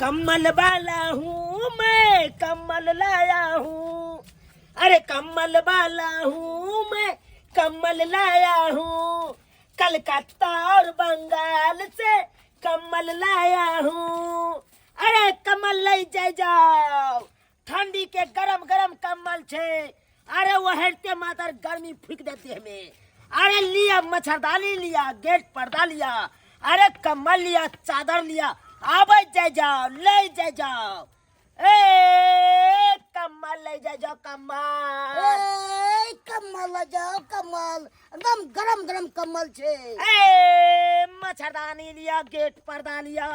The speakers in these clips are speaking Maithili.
कम्बल वाला हूँ मैं, कम्बल लाया हूँ। अरे कम्बल वाला हूँ मैं, कम्बल लाया हूँ, कलकत्ता और बंगाल से कम्बल लाया हूँ। अरे कम्बल ले जाए जाओ, ठंडी के गरम गरम कम्बल छे। अरे वो हटते मातर गर्मी फूक देती हमें। अरे लिया मच्छरदानी लिया, गेट पर्दा लिया, अरे कम्बल लिया, चादर लिया, आबे जाए जाओ, ले जाए जाओ। ए कम्बल ले जाए जाओ, कम्बल। ए कम्बल ले जाओ, कम्बल एकदम गरम गरम कम्बल छे। ए मच्छरदानी लिया, गेट पर्दा लिया,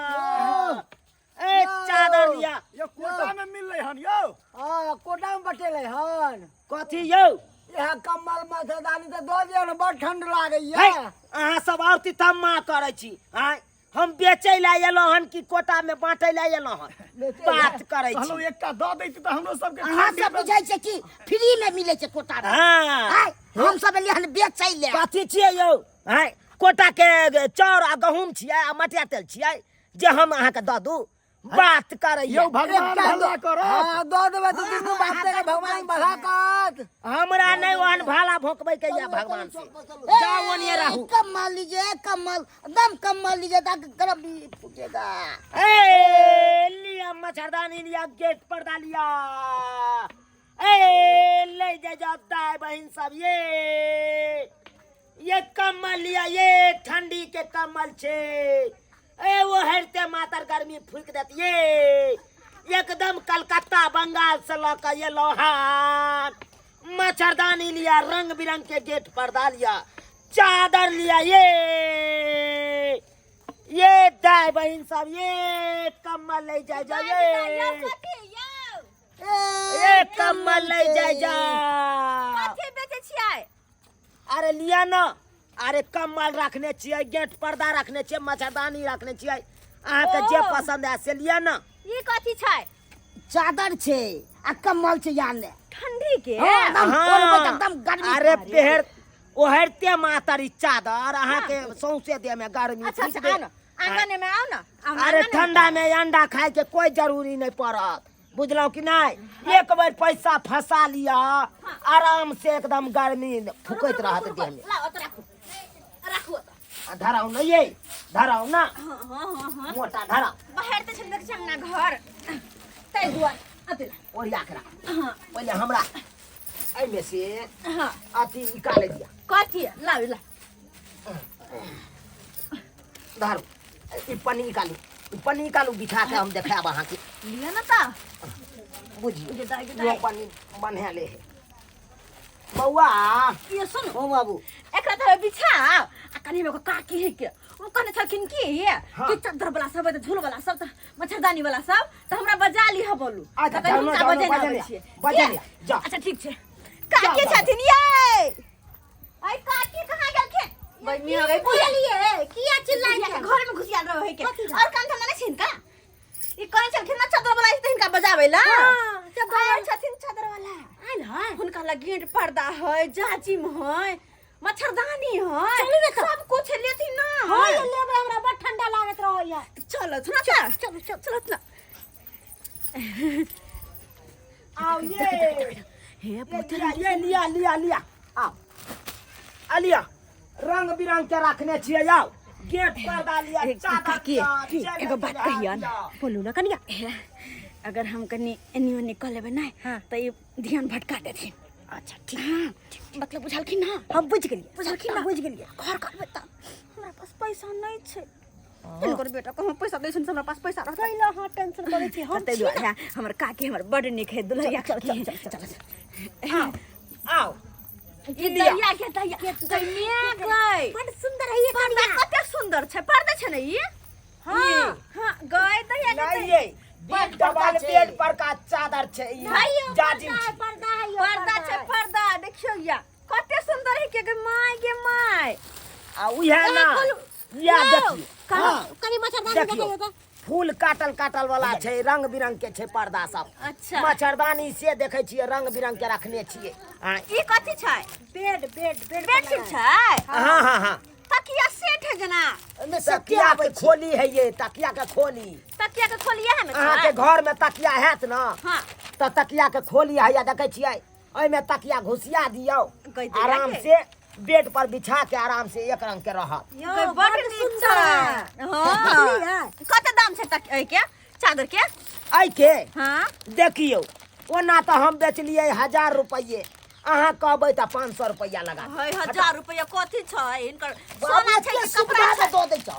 ए चादर लिया। यो कोटा में मिल रहे हन यो। हाँ, कोटा में बटेले हन। कथी यौ? यह कम्बल मच्छरदानी तो दो दियो ने, बड़ ठंड लागैया। है, अहाँ सब आरती तम्मा करै छी। आँय, हम बेचै लए एलहुँ हन कि कोटा में बाँटै लए एलहुँ हन? बात करै छी। कहलहुँ एकटा दऽ दैती तऽ हमरो सबके अहाँ ठंडी सब में- बुझै छै कि फ्री में मिलै छै कोटा में? हाँ। आँय, हम सब एलियै हन बेचै लए। कथी छियै यौ? आँय, कोटा के चाउर आ गहूम छियै आ मटिया तेल छियै जे हम अहाँके दऽ दू? बात करैया। यौ भगवान एकटा भला करत। हाँ, दऽ देबै तऽ दुनू बाप के भगवान भला करत। हमरा नहि ओहन भाला भोंकबै के या भगवान से। जाओ ओनिये रहू। कम्बल लीजिए, कम्बल एकदम कम्बल लीजिए ताकि गरम भी फूटेगा। ए लिया मच्छरदानी लिया, गेट पर्दा लिया, ए ले जा जाओ दाई बहन सब। ये कम्बल लिया, ये ठंडी के कम्बल छे। ए वो हरते मातर गर्मी फूक देत। ये एकदम कलकत्ता बंगाल से लऽ के ये लोहान मच्छरदानी लिया, रंग बिरंग के गेट पर्दा लिया, चादर लिया। ये दाई बहन सब ये कम्बल ले जाए जाओ, ये कम्बल ले जाए जाओ। कथी बेचै छियै? अरे लिया ना, अरे कम्बल रखने छियै, गेट पर्दा रखने छियै, मच्छरदानी रखने छियै, अहाँके जे ओ। पसंद है से लिया ना। ई कथी छै? चादर छै आ कम्बल छै याने ठंडी के। हाँ, एकदम हाँ। ओढ़बै तऽ एकदम गर्मी। अरे पेहर ओहरते मातर ई चादर अहाँके सौंसे देह में गर्मी अच्छा, फूकि अच्छा, देत। आउ ना, आंगन में आउ ना, आउ ना, अरे आंगन में। ठंडा में अंडा खाए के कोई जरूरी नहीं पड़त, बुझलहुँ कि नहीं? एक बेर पैसा फंसा लिया, आराम से एकदम गर्मी फूकैत रहत देह में। लाओ तो राखू, राखू ओतऽ। आ धराउ ना ये, धराउ ना। हाँ, हाँ, हाँ, हाँ। मोटा धराउ। बाहर तऽ छल देखै अंगना घर, ताहि दुआरे अते ला। ओरिया के राख। हाँ। पहिले हमरा एहिमे से हाँ। अथी निकाले दिया। कथी? लाउ, ला। धरू, ई पन्नी निकालू, ई पन्नी निकालू, बिछा के हम देखायब अहाँके। लिअ ने तऽ। बुझियौ, गे दाइ, गे इहो दाइ। पन्नी बन्हा ले हे बौआ। ये सुन हो बाबू, एकरा तऽ बिछा आ कनी एगो काकी है के, ओ कहने छलखिन कि हाँ। कि चद्दर वाला सब तऽ झूल वाला सब तऽ मच्छरदानी वाला सब तऽ हमरा बजा लिह बोलू। अच्छा, तऽ कनी जाउ ने, हुनका जाउ ने, बजेने बजा आबै लिअ, छियै। बजा के? लिअ, जाउ। अच्छा ठीक छै। काकी जाउ, जाउ। छथिन ये। ऐ काकी कहाँ गेलखिन? बहिनी आ गई। बुझलिए किया चिल्लाइ बुढ़िया के घर में घुसियाल रहे के और काम धंधा नहीं छिन का? ई कहै छलखिन ना चादर वाला तऽ हिनका बजाबै ला। हाँ, चादर आयल छथिन चादर वाला। आयल है। हुनका लग गेट पर्दा है, जाजिम है, मच्छरदानी है, चलू ने तऽ। सब कुछ लेथिन ना। हाँ, ये लेबै, हमरा बड़ ठंडा लागैत रहैया। चलो ना तऽ, चलो चलो चलो ना। आओ ये हे ये लिया, ये लिया, लिया, लिया, आओ आ लिया, रंग बिरंग के रखने छियै। आओ गेट पर्दा लिया, चादर काकी, लिया, की, चेयर एगो बात लिया, कहियन। लिया। बोलू ना कनिया। हे, अगर हम कनी एनी ओनी कऽ लेबै ने हाँ। तऽ ई ध्यान भटका देथिन। अच्छा ठीक। हाँ, मतलब बुझलखिन ना? हम बुझि गेलियै। बुझलखिन ना? बुझि गेलियै। घर करबै तऽ हमरा पास पैसा नहि छै। हिनकर बेटा कहाँ पैसा दै छनि से हमरा पास पैसा रहतै। कैला अहाँ टेंशन करै छी, हम ताहि छी दुआरे ना। हमर काकी हमर बड नीक है, दुल्हैया चल, चल, काकी। चल, चल, चल, चल। आओ, आओ। ई दहिया के दहिया। दहिया गई। बड सुंदर है ये पर्दा कनिया। कते सुंदर छै, पर्दा छै ने ई? हाँ। हाँ, गई दहिया के नहीं दहिया। ये, बड डबल पर्दा छै। बेड पर का चादर छै ई। भाई, जाजिम पर्दा है, छै। पर्दा है, यो पर्दा छै, है। पर्दा देखियौ या कते सुंदर है के गे my गे my. आ उहे ना, या देखियौ। हाँ, कनी मच्छरदानी देखियौ। देखियौ तऽ। फूल काटल काटल वाला छै, रंग बिरंग के छै पर्दा सब। अच्छा। मच्छरदानी से देखै छियै, रंग बिरंग के रखने छियै। हाँ। ई कथी छै? बेड, बेड, बेड बेडशीट छै? हाँ, हाँ, हाँ। तकिया सेट है जना। ओहिमे सेटे तकिया आबै के छै। खोली है ये, तकिया के खोली। तकिया के खोलिए है में अहाँ के घर में तकिया हैत ना? हाँ। तऽ तकिया के खोली है, देखै छियै, एहिमे तकिया घुसिया दियौ, गई दिया आराम के? से बेड पर बिछा के आराम से एक रंग के रहत। यौ, गई, बड नीक सुंदर छै। है। हाँ। देखलियै? कते दाम छै तक एहि के चादर के? एहि के? हाँ। देखियौ, ओना तऽ हम बेचलियै 1000 रुपैये, अहाँ कहबै तऽ 500 रुपैआ लगा देब। है 1000 रुपैआ कथी छै हिनकर? बाबू, सोना छै एते कि कपड़ा सुविधा छै? दऽ दै छौ।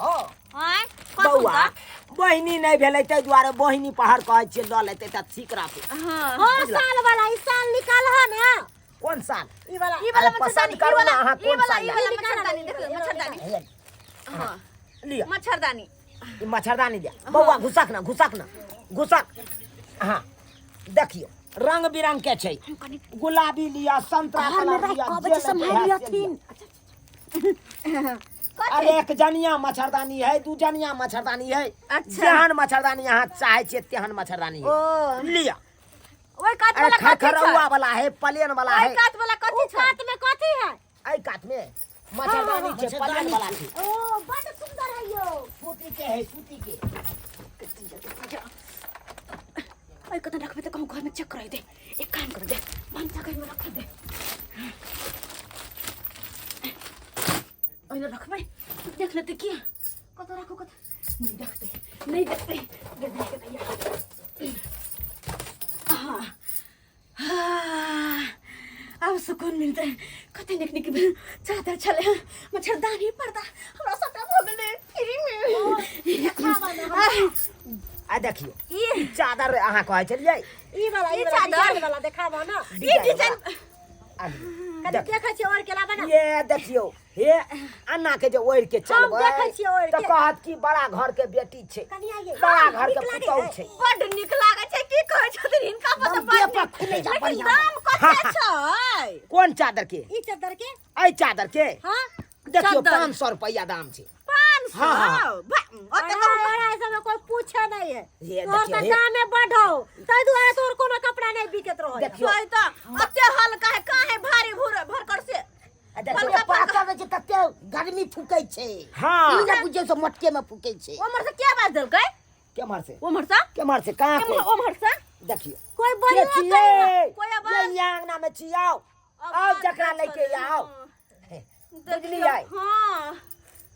आँय, कथी बौआ, तऽ? बहिनी नहि भेलै ताहि दुआरे बहिनी पहाड़ कहै छियै, लऽ लेतै तऽ ठीक रहतै। हाँ। हर साल वाला ई साल निकालह ना। कोन साल? ई वाला। ई वाला अरे पसंद मच्छरदानी, ई करू ना वाला, अहाँ ई कोन वाला, साल ई वाला लेब। मच्छरदानी देख, मच्छरदानी। हे, हाँ। लिअ। मच्छरदानी। ई मच्छरदानी दिया बौआ, घुसक ना, घुसक ना, घुसक। हाँ, देखियौ, रंग बिरंग के छै, गुलाबी लिअ, संतरा घर में कलर राखि लिअ, कऽ जे बच्चा लेबै सम्हारि है से लिअ। लिअथिन। अरे एक जनिया मच्छरदानी है, दू जनिया मच्छरदानी है। अच्छा। जेहन मच्छरदानी अहाँ चाहे छियै तेहन मच्छरदानी है। ओ। लिअ। ओहि कात अरे वाला कथी छै? खरखरौआ वाला है, प्लेन वाला ओहि है। कात वाला कथी छै? कात में कथी है? एहि कात में मच्छरदानी छै, प्लेन वाला छै। ओ, बड सुंदर है यौ। सूती के है, सूती के। ओहि कतऽ रखबै तऽ कहूँ घर में चेक कराइ दे। एक काम कर दे, भनसा घर में रख दे। ओहिना रखबै, देख लेतै की। कतऽ राखू, कतऽ नहीं देखतै, नहीं देखतै। देख के तैयार। हाँ हाँ, अब सुकून मिलतै। कते नीक नीक चादर छलै, मच्छरदानी, पर्दा, हमरा सबटा भऽ गेलै फ्री में। आ देखियौ, ई ई चादर अहाँ कहै छलियै। ई वाला, ई ई वाला चादर? डिजाइन वाला देखाबऽ ना। ई डिजाइन। आ लियौ, कनि देखियौ। देखै छियै ओढ़ के लाबऽ ना। ये देखियौ, हे अन्ना के जे ओढ़ि के चलबै देखै छियै ओढ़ि तऽ के। कहत कि बड़ा घर के बेटी छै, कनिया ये, बड़ा घर के नीक लागै पुतहु है। छै। बड नीक लागै छै। की कहै छथिन हिनका पर तऽ एकदम बड देह पर नीक। खुलै जा लेकिन बढ़िआँ। दाम कते छै? कोन चादर के? ई चादर के। एहि चादर के? हाँ। देखियौ, चादर। 500 रुपैआ दाम छै। 500? हाँ, हाँ। ओते अढ़ाई अढ़ाई सौ में कोई पूछे नहीं है। ये तोहर देखियौ, तऽ हे। दामे बढ़ हौ, ताहि दुआरे तोहर कोनो कपड़ा नहीं बिकैत रहै। देखियौ। सही तऽ ओते हल्का है, काहे भारी भूर भरकर से? आ देखियौ, हल्का पातर रहै छै तते गर्मी फूकै छै। हाँ। ई नहि बुझियौ से मोटके में फूकै छै। ओम्हर से के आवाज देलकै? केम्हर से? ओम्हर से? केम्हर से? कहाँ केम्हर? से? ओम्हर से। देखियौ, कोई के बोलबो छियै? कोई आवाज? ये आंगना में छी, आउ आउ, आवाज जकरा नहि लैके छलै, आउ। हाँ। बुझलियै? हाँ।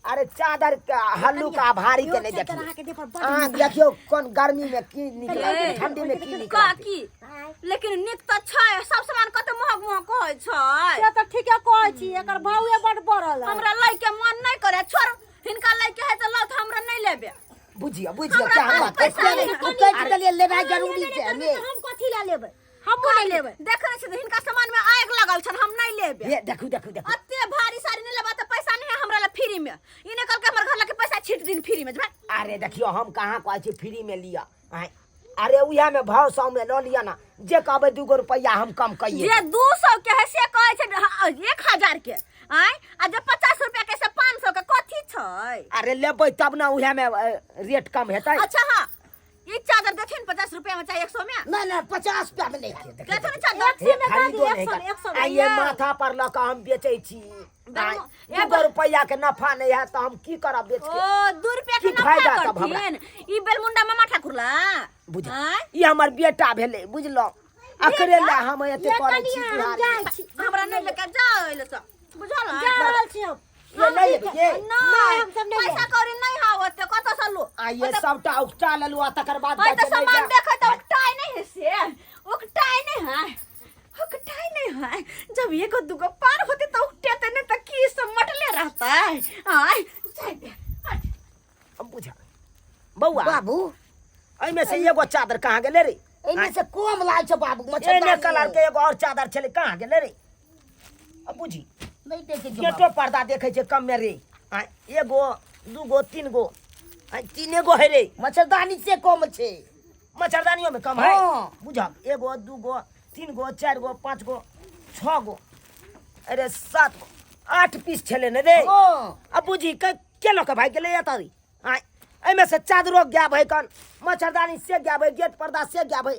अरे चादर के हल्लुक आ भारी के नहीं चादर देखियौ। अहाँके देह पर बड अहाँ देखियौ, कोन गर्मी में की निकलत, ए, ठंडी में की निकलत। काकी, लेकिन नीक तऽ छै सब सामान, कते महग महग कहै छै। से तऽ ठीके कहै छी, एकर भावे बड बढ़ल है। हमरा लै के मन नहि करे, छोड़, हिनका लै के है तऽ लौ, तऽ हमरा नहि लेबे। बुझियौ, बुझियौ, हमरा क्या हम पास बात पैसा करै नहि। कटि गेलियै, लेनाइ जरूरी छै हमे। हम कथी लए लेबै? हमहूँ नहि लेबै। देखै छी, हिनका सामान में आगि लगल छन, हम नहि लेबे। ये देखू, देखू, देखू। अते भारी साड़ी नहि लेबा तऽ पैसा नहीं है हमरा ला फ्री में। ई नहि कहलकै हमर घर लके पैसा छीट दिन फ्री में, जेबै। अरे देखियौ, हम कहाँ कहै छी फ्री में लिअ। आँय, अरे उएह में भाव सौ में लऽ लिअ ना, जे कहबै 2 गो रुपैआ हम कम कहिए। जे 200 के है से कहै छै 1000 के, आँय, आ जे 50 रुपया के से 500 के, कथी छै? अरे लेबै तब ना उएह में रेट कम हेतै। अच्छा हाँ, ई चादर देखिन, 50 रुपया में चाहे 100 में? नहीं नहीं, 50 रुपया में नहीं है। देखो ने चादर। हे, में दऽ खरीदो दिअ, नहि 100 का। में, 100 में। आ ये माथा पर लऽ कऽ हम बेचै छी। दाम- आँय, 2 गो रुपैआ के नफा नहीं है तऽ हम की करब बेच के? ओ, 2 रुपया के की नफा फायदा तब हमरा? करथिन ई बेलमुंडा मामा ठाकुर ला। बुझ आँय? ई हमर बेटा भेलै, बुझलहुँ? अकरे लए हम एते ये करै छी कनिया, हम बुढ़ारी। जाइ छी। हमरा नहि लेके जाओ एले सब, बुझल है? जा रहल छी हम। ये नहीं लेबै ये? नहीं, हम सब नहीं पैसा लेब। कौड़ी नहीं हाव ओते, कतऽ से लो? आ ये सबटा उपटा लेलु आ तकर बाद ओइ तऽ कहै छै सामान नहि देखै तऽ उकटाइ नहीं है से, उकटाइ नहीं है, उकटाइ नहीं है। जब एगो दूगो पार होते तऽ उकटेते, नहीं तऽ की सब मटले रहतै। आय जाय दे, हट। हम बुझा बौआ। बाबू। एहिमे से एगो चादर कहाँ गेलै रे? एहिमे से कम लाल छै बाबू। एने मच्छरदानी कलर के एगो और चादर छलै, कहाँ गेलै रे? अब बुझी। नहीं देखै छै। गेटो पर्दा देखै छै कम में रे। आँय, एगो दूगो तीन गो, आँय, तीने गो है रे। मच्छरदानी से कम छै। मच्छरदानियों में कम है? हाँ। बुझक, एगो दूगो तीन गो चारि गो पाँच गो छओ गो, अरे सात गो आठ पीस छलै ने रे? हाँ। अब बुझी के के लऽ कऽ भागि गेलै एतऽ? आँय, एहिमे से चादरो गायब है कन, मच्छरदानी से गायब है, गेट पर्दा से गायब है।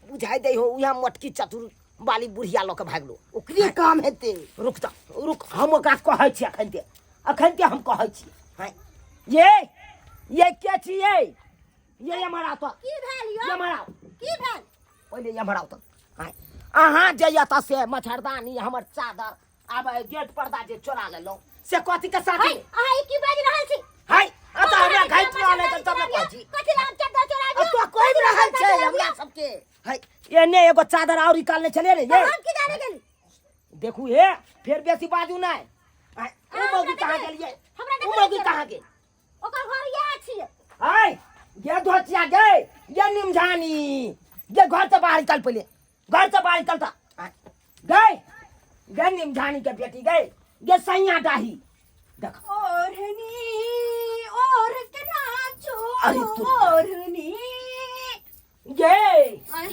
बुझाइ दै हो उएह मोटकी चतुर बाली बुढ़िया लऽ कऽ भागलो। ओकरे काम हेतै। रुक तऽ रुक, हम ओकरा कहै छी एखन ते। अखन के हम कहै छी। हैं ये ये के छियै? ये एम्हर आउ तऽ। की भेल यौ? एम्हर आउ। की भेल? पहिले एम्हर आउ तऽ। हैं अहाँ जे एतऽ से मच्छरदानी हमर चादर आब गेट पर्दा जे चोरा लेलहुँ से कथी के साथी? है, अहाँ ई की बाजि रहल छी? है अतऽ हमरा घाटि रहल है तब ने कहै छी। कथी लए हम चादर चोरा आ तो कहि रहल छै हमरा सबके। है एने एगो चादर और निकालने छलियै ने ये। हम की जाने गेली? देखू हे फेर बेसी बाजू नहि। ओ मौगी कहाँ गेलियै? हमरा ओ मौगी कहाँ गेल? ओकर घर इएह छियै। है ये धोतिया गे, ये निमझानी, ये घर से बाहर निकल, पहले घर से बाहर निकल था गए गे निमझानी के बेटी गए ये सैया डाही देख। ओढ़नी ओढ़ के नाचो। अरे तू- ओढ़नी गे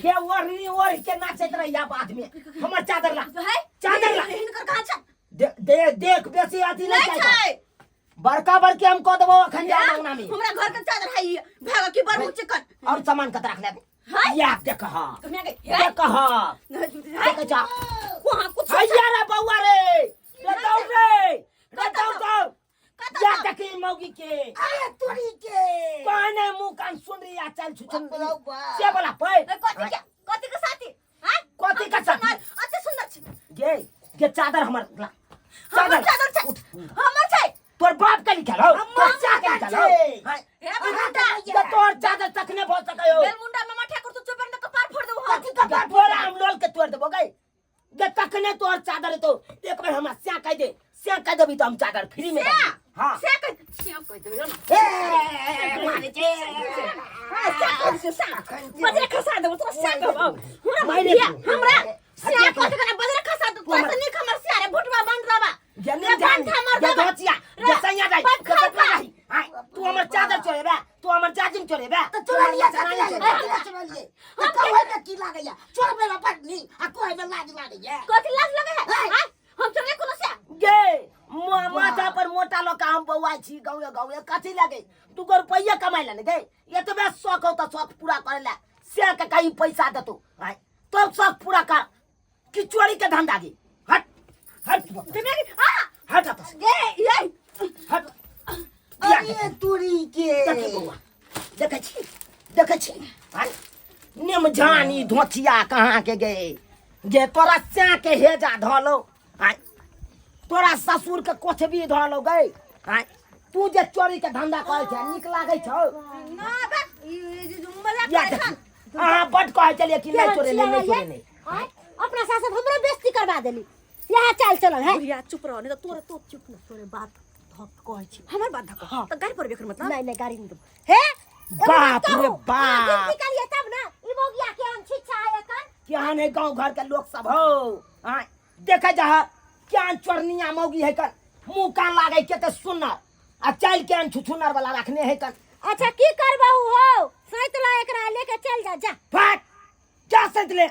ये ओढ़नी ओढ़ के नाचैत रहिया बाद में। हमर चादर ला। है? चादर ला। हिनकर कहाँ छै? दे, दे देख बेसी अथी नहीं नहीं छै। छै। बड़का बड़की हम कह देबो अखन जा अंगना में। हमरा घर के चादर है ई। भागा की बड़ चिकन। और सामान कत रख ले। है? या देख हां। कमिया के। देख हां। देख जा। वहां कुछ हैया रे बौआ रे। रे दौड़ रे। रे दौड़ दौड़। कतऽ या दौड़? देखी मौगी के। अरे तोरी के। कहने मुंह कान सुन रही आ चल छुछन। बाप रे बाप। से बोला पै। कथी के? कथी के साथी? हैं? कथी के साथी? अच्छा सुंदर छी। गे गे चादर हमर ला। हमर चादर। चादर छै। हमर छै। तोर बाप के लिखल हो। तोर चा के लिखल हो। छै। हैं? हे बेलमुंडा। ये तोर चादर तखने भऽ सकै हो। बेलमुंडा मामा ठाकुर तू चुप कर कपार फोड़ देबो हम। कथी कपार फोड़? हम लोल के तोड़ देबो गई। जे तखने तोर चादर तो एक बेर हमरा स्या कह दे, स्या कह देबी तो हम चादर फ्री में स्या? देबी। हां। स्या कह, स्या कह देबी ना। ए मारे छे। हां, स्या कह दे, स्या। बजरा खसा देबो तोरा स्या कहबो। हमरा मारे भैया, तू। हमरा स्या कह दे बजरा खसा दे। तोरा से नीक हमर स्या रे भुटवा बन रबा। जे रे नहीं जानी, बंठा मर जे देबा। धोतिया, रे जे सैया जाई, बंठा जे बटवा खा। जाई। हां, तू हमर चादर चोरेबे, तू हमर जाजिम चोरेबे। तऽ चोरा लिया, तू हमर चोरा चोरेबे। लिया, चोरा लिया। तऽ कहै मे की लागैया? चोरबै मे बड नीक आ कहै मे लाज लागैया। कथी लाज लगे है? आँय? हम चोरले कोनो स्या? गे माथा पर मोटा लऽ के हम बौआइ छी गाँवे गाँवे, कथी लगे? दूगो रुपैया कमाइ ला ने गे। एतबे शौक हो तऽ शौक पूरा करे ला से के कहीं पैसा देतो। आँय, तब शौक पूरा कर कि चोरी के धंधा गे। हट हट दिमाग आ हट हट गे ये हट। अरे तोरी के। देखी बौआ, देखै छी, देखै छी। आँय, निमझानी धोतिया कहाँ के गे? जे तोरा स्या के हेजा धलो। आँय, तोरा ससुर के कोठबी धलो गे। आँय, तू जे चोरी के धंधा करै छै नीक लागै छौ? ना बे, ई जे मजाक या करै देखी, छन। अहाँ बड कहै छलियै कि नहि चोरेने, नहि चोरेने। आँय, अपना सासत हमरो बेइज्जती करबा देली। यहाँ चाल चलल है। बुढ़िया चुप रहो, नहीं तो तोरे तो चुप न, तोरे बात धक कहै छी। हमर बात धक? हाँ। त गाड़ी पर बेकर मतलब? नहीं नहीं, गाड़ी नहीं देबो। हे, एगो बाप बात रे कहू, बाप। अहाँ गिनती करिए तब ना, ई मौगिया के हम छिच्छा है एखन। केहन है गांव घर के लोग सब हो। आँय, देखे जा केहन चोरनिया मौगी है कर, मुंह कान लागे के ते सुनर आ चाल केहन छुछुनर वाला रखने है कर। अच्छा की करबहु हो? सैत ला एकरा लेके चल जा, जा। फट, क्या सैत ले,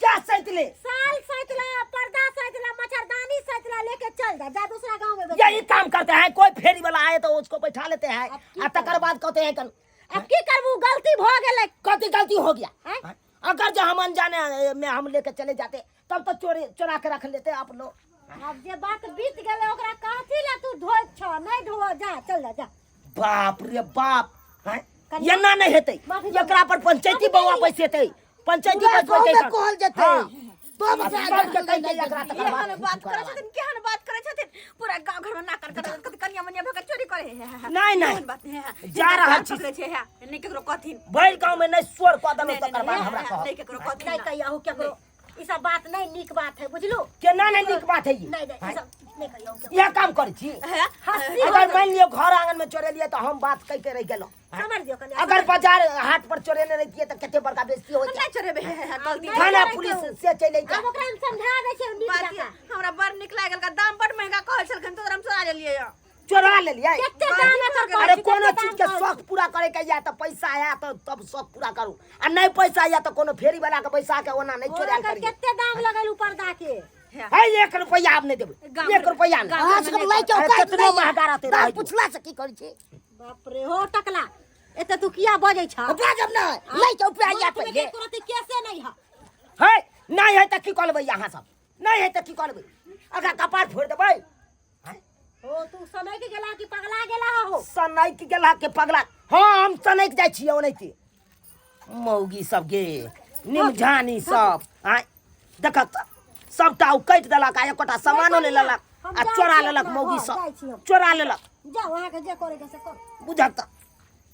क्या सैत ले? साल सैत ला, पर्दा सैत ला, मच्छरदानी सैत ला, लेके चल जा, जा दूसरा गांव में बैठ। यही काम करते हैं, कोई फेरी वाला आए तो उसको बैठा लेते हैं अब की आ तकर बाद कहते हैं कन अब की करबू, गलती भ गेलै। कथी गलती हो गया? आँय? अगर जो हम अनजाने में हम लेके चले जाते तब तो चोरी चोरा के रख लेते आप लोग। अब जे बात बीत गेलै ओकरा कथी ला तू धोइत छ? नहीं धो, जा चल जा, जा। बाप रे बाप, हैं? कन्या- एना नहीं हेतै। माफी मांगू। एकरा पर पंचायती माफी बौआ मांगू। बैसेतै, पंचायती पूरा बैसबेतै गाँव में तब। कहल जेतै। हाँ। तब आ ओकरा सबके घर कहि में के एकरा तकर केहन बाद बात करै छथिन, केहन बात करै छथिन, पूरा गांव घर में नाकर करै छथिन, कनिया मनिया भऽ के चोरी करै है, है, है। नहीं, नहीं। केहन बात है, है। जा रहल छी। पकड़ै छै, है, नहीं केकरो कहथिन। भरि गाँव में नहीं शोर कऽ देलहुँ नहीं, तकर नहीं, बाद नहीं, हमरा है, कहब। नहीं केकरो कहथिन। नहीं कहिया केकरो, ई सब बात नहीं नीक बात है, बुझलू? केना नहीं नीक बात है ई? नहीं, नहीं, ई सब नहीं कहिया केकरो। इएह काम करै छी। है? हंसी अगर मान लियौ घर आंगन में चोरेलियै तऽ हम बात कहि के रहि गेलहुँ। समझ दियौ कनि। अगर बाजार हाट पर चोरेने रहितियै तऽ कते बड़का बेइज्जती होइत। नहीं चोरेबै, है, है, गलती नहीं थाना चोरेबै। पुलिस से चलि अइतै। हम ओकरा हम समझा दै छियै नीक बात जकाँ। हमरा बड़ नीक लागल, दाम बड़ महंगा कहै छलखिन तऽ हम चोरा लेलियै यऽ। चोरा लेलियै। कते दाम एकर कहै अरे छी, कोनो कते चीज दाम के कहै शौक पूरा करे के या तऽ पैसा आया तऽ तब शौक पूरा करू, आ नहीं पैसा आया तऽ कोनो फेरी वाला के पैसा के ओना नहीं छी। चोरायल ओकर करियै। कते दाम लगल उ पर्दा के? है 1 रुपैया आब नहीं देबै, गाम 1 रुपैया नहीं। अहाँ सबके लै के अरे औकात केतनो नहि महगा रहतै दाम रहै दियौ। पुछला से की करै छी? बाप रे, हो टकला, एते तू किया बजै छ? बाजब नै, लै के उपरा या माथ में पहिले। के तुरंत केसे नहीं है। है नहीं है तऽ की कऽ लेबै अहाँ सब? नहीं है तऽ की कऽ लेबै? अगर कपार फोड़ि देबै। ओ तू सनक गेला कि पगला गेला हो? सनक गेला के पगला? हाँ, हम सनक जाइ छियै ओनाहिते। मौगी सब गे निमझानी सब आँय, देखक तऽ सबटा ओ काटि देलक आ एकोटा सामानो नहि लेलक हम आ जाइ चोरा छी लेलक अपना मौगी घर, सब जाइ छी हम। चोरा लेलक। जाउ, अहाँके जे करे के से करू। बुझक तऽ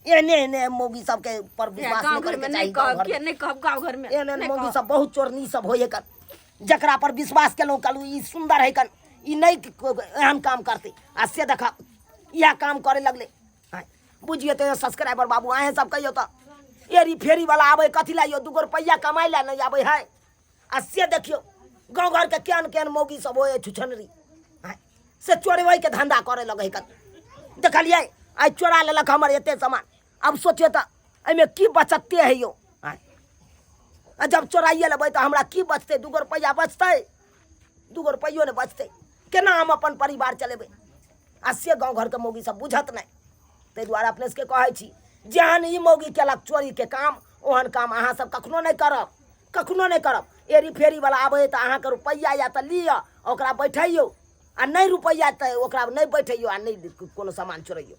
एहने एहने मौगी सबके पर विश्वास गाँव नहि घर करैके में चाही। नहीं गाँव कहब घरमे के नहीं कहब गाँव घर में एहन एहन नहीं मौगी कहब। सब बहुत चोरनी सब होइए कन, जकरा पर विश्वास केलहुँ, कहलहुँ ई सुन्दर है कन, ई नहि एहन काम करतै, आ से देख इएह काम करे लगलै। आँय, बुझियौ तऽ सब्सक्राइबर बाबू, अहेँ सब कहियौ तऽ एरी फेरी वाला आबै कथी लए यौ? दूगो रुपैआ कमाइ लए नहि आबै है, आ से देखियौ गाँव घरके केहन केहन मौगी सब होइ छुछनरी। आँय, से चोरबैके धन्धा करे लगै कन। देखलियै, आइ चोरा लेलक हमर एते सामान। आब सोचियौ तऽ एहिमे की बचते है यौ? आँय, आ जब चोराइए लेबै तऽ हमरा की बचतै? दूगो रुपैआ बचतै? दूगो रुपैओ नहि बचतै। केना हम अपन परिवार चलेबै? आ से गाँव घरके मौगी सब बुझत नहि। ताहि दुआरे अपने सबके कहै छी, जेहन ई मौगी केलक चोरीके काम, ओहन काम अहाँ सब कखनो नहि करब, कखनो नहि करब। एरी फेरीवला आबै तऽ अहाँके रुपैआ या तऽ लिअ, ओकरा बैठैयौ, आ नहि रुपैआ तऽ ओकरा नहि बैठैयौ आ नहि कोनो सामान चोरैयौ।